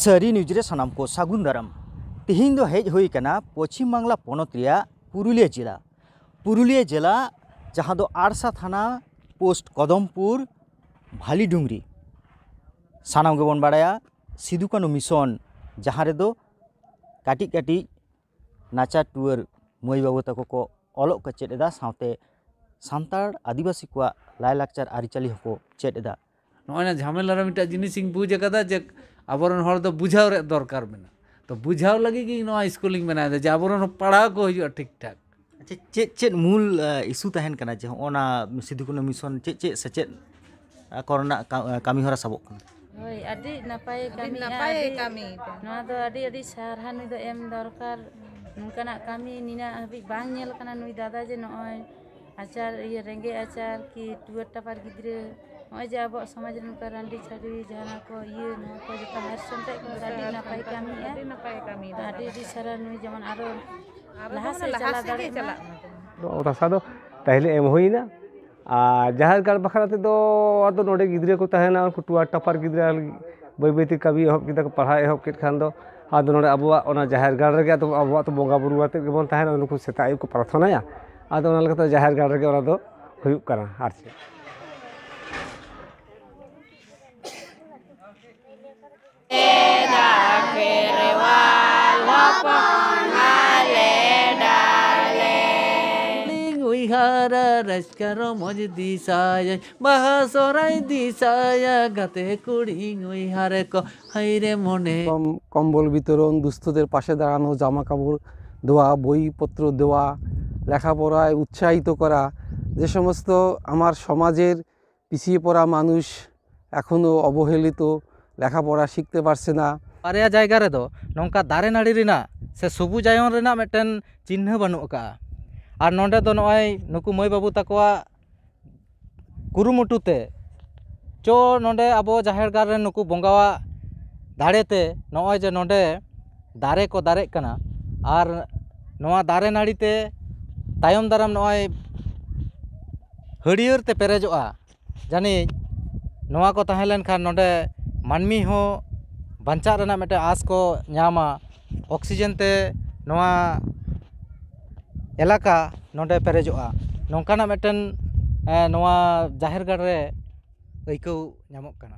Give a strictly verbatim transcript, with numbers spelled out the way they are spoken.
ᱥᱟᱹᱨᱤ ᱱᱤᱭᱩᱡᱽ ᱨᱮ ᱥᱟᱱᱟᱢ ᱠᱚ ᱥᱟᱹᱜᱩᱱ ᱫᱟᱨᱟᱢ᱾ ᱛᱤᱦᱤᱧ ᱫᱚ ᱦᱮᱡ ᱦᱩᱭ ᱟᱠᱟᱱᱟ ᱯᱚᱪᱷᱤᱢ ᱵᱟᱝᱞᱟ ᱯᱚᱱᱚᱛ ᱨᱮᱭᱟᱜ ᱯᱩᱨᱩᱞᱤᱭᱟᱹ ᱡᱮᱞᱟ᱾ ᱯᱩᱨᱩᱞᱤᱭᱟᱹ ᱡᱮᱞᱟ, ᱡᱟᱦᱟᱸ ᱫᱚ ᱟᱲᱥᱟ ᱛᱷᱟᱱᱟ, ᱯᱳᱥᱴ ᱠᱚᱫᱚᱢᱯᱩᱨ, ᱵᱷᱟᱞᱤᱰᱩᱝᱨᱤ᱾ ᱥᱟᱱᱟᱢ ᱜᱮᱵᱚᱱ ᱵᱟᱲᱟᱭᱟ ᱥᱤᱫᱩ ᱠᱟᱹᱱᱩ ᱢᱤᱥᱚᱱ, ᱡᱟᱦᱟᱸ ᱨᱮᱫᱚ ᱠᱟᱹᱴᱤᱡ ᱠᱟᱹᱴᱤᱡ ᱱᱟᱪᱟᱨ ᱴᱩᱣᱟᱹᱨ ᱢᱟᱹᱭ ᱵᱟᱹᱵᱩ ᱛᱟᱠᱚ ᱠᱚ ᱚᱞᱚᱜ ᱠᱚ ᱪᱮᱫ ᱮᱫᱟ, ᱥᱟᱶᱛᱮ ᱥᱟᱱᱛᱟᱲ ᱟᱹᱫᱤᱵᱟᱹᱥᱤ ᱠᱚᱣᱟᱜ ᱞᱟᱭᱼᱞᱟᱠᱪᱟᱨ ᱟᱹᱨᱤᱪᱟᱹᱞᱤ ᱦᱚᱸᱠᱚ ᱪᱮᱫ ᱮᱫᱟ᱾ ᱱᱚᱜᱼᱚᱭ ᱱᱟ ᱡᱷᱟᱢᱮᱞᱟ ᱨᱮ ᱢᱤᱫᱴᱟᱝ ᱡᱤᱱᱤᱥ ᱤᱧ ᱵᱩᱡᱽ ᱟᱠᱟᱫᱟ ᱡᱮ ᱟᱵᱚᱨᱮᱱ ᱦᱚᱲ ᱫᱚ ᱵᱩᱡᱷᱟᱹᱣ ᱨᱮᱭᱟᱜ ᱫᱚᱨᱠᱟᱨ ᱢᱮᱱᱟᱜᱼᱟ᱾ ᱛᱚ ᱵᱩᱡᱷᱟᱹᱣ ᱞᱟᱹᱜᱤᱫ ᱜᱮ ᱤᱧ ᱱᱚᱣᱟ ᱥᱠᱩᱞᱤᱧ ᱵᱮᱱᱟᱣ ᱮᱫᱟ ᱡᱮ ᱟᱵᱚᱨᱮᱱ ᱦᱚᱲ ᱯᱟᱲᱦᱟᱣ ᱠᱚ ᱦᱩᱭᱩᱜᱼᱟ ᱴᱷᱤᱠ ᱴᱷᱟᱠ᱾ ᱟᱪᱪᱷᱟ, ᱪᱮᱫ ᱪᱮᱫ ᱢᱩᱞ ᱤᱥᱩ ᱛᱟᱦᱮᱱ ᱠᱟᱱᱟ ᱡᱮ ᱦᱚᱸᱜᱼᱚ ᱱᱟ ᱥᱤᱫᱩ ᱠᱟᱹᱱᱩ ᱢᱤᱥᱚᱱ ᱪᱮᱫ ᱪᱮᱫ ᱥᱮᱪᱮᱫ ᱠᱚᱨᱮᱱᱟᱜ ᱠᱟ- ᱠᱟᱹᱢᱤ ᱦᱚᱨᱟ ᱥᱟᱵᱚᱜ ᱠᱟᱱᱟ? ᱦᱳᱭ, ᱟᱹᱰᱤ ᱱᱟᱯᱟᱭᱮ ᱟᱹᱰᱤ ᱠᱟᱹᱢᱤᱭᱮᱫᱼᱟ, ᱱᱟᱯᱟᱭᱮ ᱟᱹᱰᱤ ᱠᱟᱹᱢᱤᱭᱮᱫᱟ᱾ ᱱᱚᱣᱟ ᱫᱚ ᱟᱹᱰᱤ ᱟᱹᱰᱤ ᱥᱟᱨᱦᱟᱣ, ᱱᱩᱭ ᱫᱚ ᱮᱢ ᱫᱚᱨᱠᱟᱨ᱾ ᱱᱚᱝᱠᱟᱱᱟᱜ ᱠᱟᱹᱢᱤ ᱱᱤᱱᱟᱹᱜ ᱦᱟᱹᱵᱤᱡ ᱵᱟᱝ ᱧᱮᱞ ᱠᱟᱱᱟ᱾ ᱱᱩᱭ ᱫᱟᱫᱟ ᱡᱮ ᱱᱚᱜᱼᱚᱭ ᱟᱪᱟᱨ, ᱤᱭᱟᱹ, ᱨᱮᱸᱜᱮᱡ ᱟᱪᱟᱨ ᱠᱤ ᱴᱩᱣᱟᱹᱨ ᱴᱟᱯᱟᱨ ᱜᱤᱫᱽᱨᱟᱹ, ᱱᱚᱜᱼᱚᱭ ᱡᱮ ᱟᱵᱚᱣᱟᱜ ᱥᱚᱢᱟᱡᱽ ᱨᱮ ᱱᱚᱝᱠᱟ ᱨᱟᱺᱰᱤ ᱪᱷᱟᱹᱰᱣᱤ ᱡᱟᱦᱟᱱᱟᱜ ᱠᱚ ᱤᱭᱟᱹ, ᱱᱚᱣᱟ ᱠᱚ ᱡᱚᱛᱚ ᱦᱟᱨ ᱥᱮᱱ ᱛᱮ ᱟᱹᱰᱤ ᱱᱟᱯᱟᱭ ᱠᱟᱹᱢᱤᱭᱮᱫᱼᱟ᱾ ᱟᱹᱰᱤ ᱱᱟᱯᱟᱭ ᱠᱟᱹᱢᱤᱭᱮᱫᱟ᱾ ᱟᱹᱰᱤ ᱟᱹᱰᱤ ᱥᱟᱨᱦᱟᱣ, ᱱᱩᱭ ᱡᱮᱢᱚᱱ ᱟᱨᱚ ᱟᱨᱚ ᱞᱟᱦᱟ ᱡᱮᱢᱚᱱ ᱥᱮᱫ ᱞᱟᱦᱟ ᱪᱟᱞᱟᱣ ᱥᱮᱫ ᱜᱮ ᱫᱟᱲᱮᱭᱟᱜ ᱢᱟ᱾ ᱪᱟᱞᱟᱜ ᱢᱟ ᱡᱮᱢᱚᱱ᱾ ᱨᱟᱥᱟ ᱫᱚ ᱯᱟᱹᱦᱤᱞ ᱮᱢ ᱦᱩᱭᱱᱟ, ᱟᱨ ᱡᱟᱦᱮᱨ ᱜᱟᱲ ᱵᱟᱠᱷᱨᱟ ᱛᱮᱫᱚ ᱟᱫᱚ ᱱᱚᱰᱮ ᱜᱤᱫᱽᱨᱟᱹ ᱠᱚ ᱛᱟᱦᱮᱱᱟ, ᱩᱱᱠᱩ ᱴᱩᱣᱟᱨ ᱴᱟᱯᱟᱨ ᱜᱤᱫᱽᱨᱟᱹ ᱵᱟᱹᱭ ᱵᱟᱹᱭ ᱛᱮ ᱠᱟᱹᱢᱤ ᱮᱦᱚᱵ ᱠᱮᱫᱟ ᱠᱚ, ᱯᱟᱲᱦᱟᱣ ᱮᱦᱚᱵ ᱠᱮᱫ ᱠᱷᱟᱱ ᱫᱚ ᱟᱫᱚ ᱱᱚᱰᱮ ᱟᱵᱚᱣᱟᱜ ᱚᱱᱟ ᱡᱟᱦᱮᱨ ᱜᱟᱲ ᱨᱮᱜᱮ ᱟᱫᱚ ᱟᱵᱚᱣᱟᱜ ᱫᱚ ᱵᱚᱸᱜᱟ ᱵᱩᱨᱩ ᱟᱛᱮᱫ ᱜᱮᱵᱚᱱ ᱛᱟᱦᱮᱱᱟ, ᱱᱩᱠᱩ ᱥᱮᱛᱟᱜ ᱟᱹᱭᱩᱵ ᱠᱚ ᱯᱨᱟᱨᱛᱷᱚᱱᱟᱭᱟ᱾ ᱟᱫᱚ ᱚᱱᱟ ᱞᱮᱠᱟᱛᱮ ᱡᱟᱦᱮᱨ ᱜᱟᱲ ᱨᱮᱜᱮ ᱚᱱᱟ ᱫᱚ ᱦᱩᱭᱩᱜ ᱠᱟᱱᱟ᱾ ᱟᱨ ᱪᱮᱫ ᱠᱩᱲᱤᱧ ᱩᱭᱦᱟᱨᱟ ᱨᱟᱹᱥᱠᱟᱹ ᱨᱚᱢᱚᱡᱽ ᱫᱤᱥᱟᱹᱭᱟᱹᱧ, ᱵᱟᱦᱟ ᱥᱚᱨᱦᱟᱭ ᱫᱤᱥᱟᱹᱭᱟ ᱜᱟᱛᱮ ᱠᱩᱲᱤᱧ ᱩᱭᱦᱟᱨ ᱠᱚ, ᱦᱟᱭ ᱨᱮ ᱢᱚᱱᱮ᱾ কম কম্বল বিতরণ, দুস্থদের পাশে দাঁড়ানো, জামা কাপড় দেওয়া, বইপত্র দেওয়া, লেখাপড়ায় উৎসাহিত করা, যে সমস্ত আমার সমাজের পিছিয়ে পড়া মানুষ এখনও অবহেলিত, লেখাপড়া শিখতে পারছে না। ᱵᱟᱨᱭᱟ ᱡᱟᱭᱜᱟ ᱨᱮᱫᱚ ᱱᱚᱝᱠᱟ ᱫᱟᱨᱮ ᱱᱟᱹᱲᱤ ᱨᱮᱱᱟᱜ ᱥᱮ ᱥᱩᱵᱩᱡᱟᱭᱚᱱ ᱨᱮᱱᱟᱜ ᱢᱤᱫᱴᱮᱱ ᱪᱤᱱᱦᱟᱹ ᱵᱟᱹᱱᱩᱜ ᱟᱠᱟᱫᱼᱟ᱾ ᱟᱨ ᱱᱚᱰᱮ ᱫᱚ ᱱᱚᱜᱼᱚᱭ ᱱᱩᱠᱩ ᱢᱟᱹᱭ ᱵᱟᱹᱵᱩ ᱛᱟᱠᱚᱣᱟᱜ ᱠᱩᱨᱩᱢᱩᱴᱩ ᱛᱮ ᱪᱚ ᱱᱚᱰᱮ ᱟᱵᱚ ᱡᱟᱦᱮᱨ ᱜᱟᱲ ᱨᱮ ᱱᱩᱠᱩ ᱵᱚᱸᱜᱟᱣᱟᱜ ᱫᱟᱲᱮ ᱛᱮ ᱱᱚᱜᱼᱚᱭ ᱡᱮ ᱱᱚᱰᱮ ᱫᱟᱨᱮ ᱠᱚ ᱫᱟᱨᱮᱜ ᱠᱟᱱᱟ, ᱟᱨ ᱱᱚᱣᱟ ᱫᱟᱨᱮ ᱱᱟᱹᱲᱤ ᱛᱮ ᱛᱟᱭᱚᱢ ᱫᱟᱨᱟᱢ ᱱᱚᱜᱼᱚᱭ ᱦᱟᱹᱨᱭᱟᱹᱲ ᱛᱮ ᱯᱮᱨᱮᱡᱚᱜᱼᱟ᱾ ᱡᱟᱹᱱᱤᱡ ᱱᱚᱣᱟ ᱠᱚ ᱛᱟᱦᱮᱸ ᱞᱮᱱᱠᱷᱟᱱ ᱱᱚᱰᱮ ᱢᱟᱹᱱᱢᱤ ᱦᱚᱸ ᱵᱟᱧᱪᱟᱜ ᱨᱮᱱᱟᱜ ᱢᱤᱫᱴᱮᱱ ᱟᱸᱥ ᱠᱚ ᱧᱟᱢᱟ᱾ ᱚᱠᱥᱤᱡᱮᱱ ᱛᱮ ᱱᱚᱣᱟ ᱮᱞᱟᱠᱟ ᱱᱚᱰᱮ ᱯᱮᱨᱮᱡᱚᱜᱼᱟ, ᱱᱚᱝᱠᱟᱱᱟᱜ ᱢᱤᱫᱴᱮᱱ, ᱮ, ᱱᱚᱣᱟ ᱡᱟᱦᱮᱨ ᱜᱟᱲ ᱨᱮ ᱟᱹᱭᱠᱟᱹᱣ ᱧᱟᱢᱚᱜ ᱠᱟᱱᱟ᱾